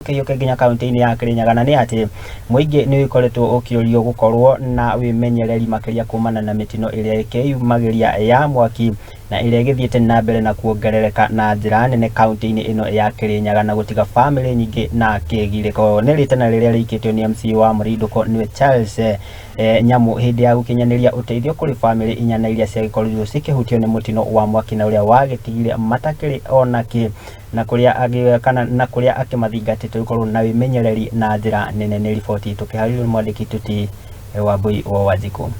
Tũkĩhiũke nginya kaunti-inĩ ya Kirinyaga, na nĩ atĩ mũingĩ nĩ ũkoretwo ũkĩũrio gũkorwo na wĩmenyereri makĩria kumana na mĩtino ĩrĩa ĩkĩyumagĩria ya mwaki na ĩrĩa ĩgĩthiĩte na mbere na kuongerereka na njĩra nene kaunti-inĩ ĩno ya Kirinyaga na gũtiga bamĩrĩ nyingĩ na kĩgirĩko. Nĩ rĩtana rĩrĩa rĩikĩtio nĩ MCA wa Mũrindũko nĩwe Charles Nyamu hĩndĩ ya gũkinyanĩria ũteithio kũrĩ bamĩrĩ inya na iria ciagĩkorirwo cikĩhutio nĩ mũtino wa mwaki na ũrĩa wagĩtigire matakĩrĩ ona kĩ na kũrĩa agĩ kana na kũrĩa akĩmathingatĩte gũkorwo na wĩmenyereri na njĩra nene. Nĩ riboti tũkĩharĩrio nĩ mwandĩki tuti Wambui wa Wanjikũ.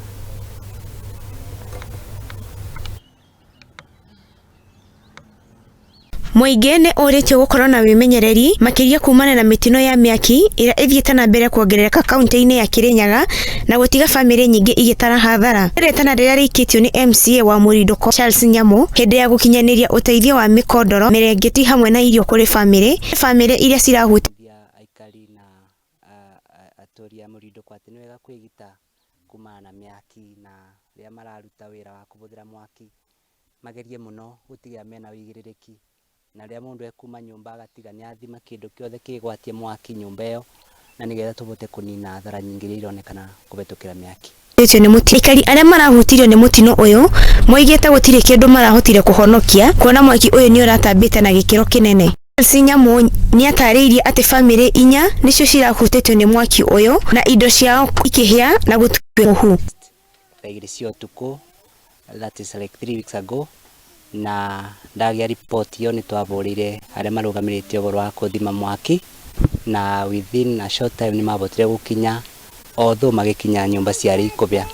Mũingĩ nĩ ũrĩtio gũkorwo na wĩmenyereri makĩria kumana na mĩtino ya mĩaki ĩrĩa ĩthiĩte na mbere kuongerereka kaunti-inĩ ya Kirinyaga na gũtiga bamĩrĩ nyingĩ igĩtara hathara. Rĩtana rĩrĩa rĩikĩtio nĩ MCA wa Mũrindũko Charles Nyamu hĩndĩ ya gũkinyanĩria ũteithio wa mĩkondoro, mĩrengeti hamwe na irio kũrĩ bamĩrĩ iria cirahutio aikari na atũri a Mũrindũko atĩ nĩ wega kwĩgita kumana na mĩaki na rĩrĩa mararuta wĩra wa kũhũthĩra mwaki magerie mũno gũtigĩrĩra mena ũigĩrĩrĩki na rĩrĩa mũndũ ekuma nyũmba agatiga nĩ athima kĩndũ kĩothe kĩgwatie mwaki nyũmba ĩyo na nĩgetha tũbote kũnina hathara nyingĩ iria ironekana kũhetũkĩra mĩaki. Aikari arĩa marahutirio nĩ mũtino ũyũ moigĩte gũtirĩ kĩndũ marahotire kũhonokia kuona mwaki ũyũ nĩ ũratambĩte na gĩkĩro kĩnene. Charles Nyamu nĩatarĩirie atĩ bamĩrĩ inya nĩcio cirahutĩtio nĩ mwaki ũyũ na indo ciao ikĩhĩa na gũtuĩka mũhu. Thaa igĩrĩ cia ũtukũ, that is like 3 weeks ago, na ndagĩa report ĩyo nĩ twahũrĩire arĩa marũgamĩrĩte ũhoro wa kũthima mwaki na within a short time nĩ mahotire gũkinya, although magĩkinya nyũmba ciarĩ ikũbĩa.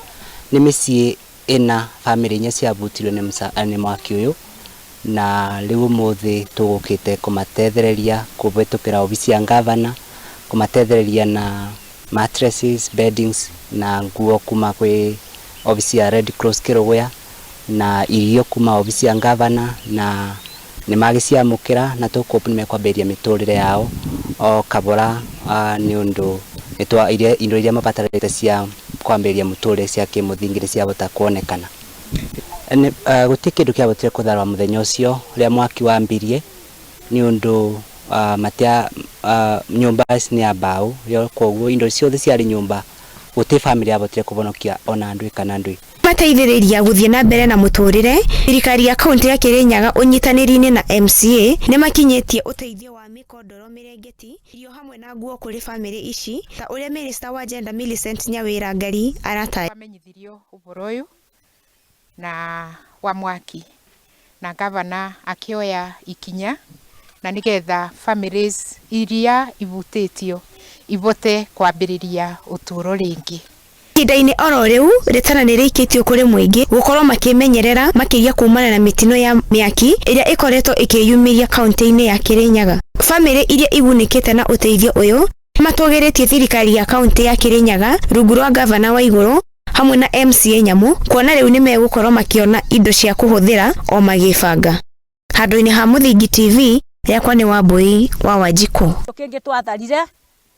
Nĩ mĩciĩ ĩna bamĩrĩ inya ciahutirio nĩ mwaki ũyũ na rĩu ũmũthĩ tũgũkĩte kũmatethereria kũhetũkĩra obici ya ngavana, kũmatethereria na mattresses, beddings na nguo kuma kwĩ obici ya Red Cross Kĩrũgũya na irio kuma obici ya ngavana na nĩ magĩciamũkĩra na tũkũhope nĩ mekwambĩrĩria mĩtũrĩre yao o kabora nĩ ũndũ indo iria mabatarĩte cia kwambĩrĩria mũtũrĩre cia kĩmũthingi nĩ ciahota kuonekana. Gũtirĩ kĩndũ kĩahotire kũtharwa mũthenya ũcio rĩrĩa mwaki wambirie nĩ ũndũ nyũmba nĩ ya mbaũ, koguo indo ciothe ciarĩ nyũmba gũtirĩ bamĩrĩ yahotire kũhonokia ona ndwĩ kana ndwĩ. Mateithĩrĩria gũthiĩ na mbere na mũtũrĩre, thirikari ya kaunti ya Kirinyaga ũnyitanĩri-inĩ na MCA nĩ makinyĩtie ũteithio wa mĩkondoro, mĩrengeti, irio hamwe na nguo kũrĩ bamĩrĩ ici ta ũrĩa Minister wa Gender Millicent Nyawĩra Ngari arataarĩria. Twamenyithirio ũhoro ũyũ na wa mwaki na gavana akĩoya ikinya na nĩgetha families iria ibutĩtio ibote kwambĩrĩria ũtũũro rĩngĩ. Ihinda-inĩ oro rĩu, rĩtana nĩ rĩikĩtio kũrĩ mũingĩ gũkorwo makĩmenyerera makĩria kumana na mĩtino ya mĩaki ĩrĩa ĩkoretwo ĩkĩyumĩria kaunti-inĩ ya Kirinyaga. Bamĩrĩ iria igunĩkĩte na ũteithio ũyũ nĩmatũgĩrĩtie thirikari ya kaunti ya Kirinyaga rungu rwa gavana Waiguru hamwe na MCA Nyamu kuona rĩu nĩmegũkorwo makĩona indo cia kũhũthĩra o magĩbanga. Handũ-inĩ ha Mũthingi TV, yakwa nĩ Wambui wa Wanjikũ. Kĩngĩ twatharire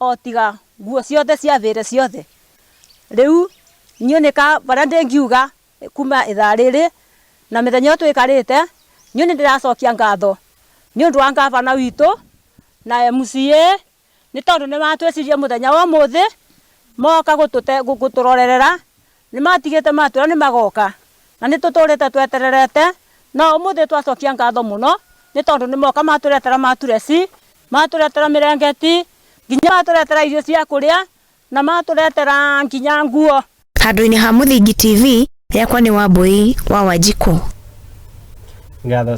o tiga nguo ciothe ciathire ciothe. Rĩu niĩ nĩ ka barĩa ndĩngiuga kuma ithaa rĩrĩ na mĩthenya ĩyo twĩkarĩte, niĩ nĩ ndĩracokia ngatho nĩ ũndũ wa gavana witũ na MCA nĩ tondũ nĩ matwĩciria mũthenya wa ũmũthĩ moka gũtũrorerera, nĩ matigĩte matwĩra nĩ magoka na nĩ tũtũrĩte twetererete, no ũmũthĩ twacokia ngatho mũno nĩ tondũ nĩ moka matũretera matureci, matũretera mĩrengeti, nginya matũretera irio cia kũrĩa na matũretera nginya nguo. Handũ-inĩ ha Mũthingi TV, yakwa nĩ Wambui wa Wanjikũ. Ngatho.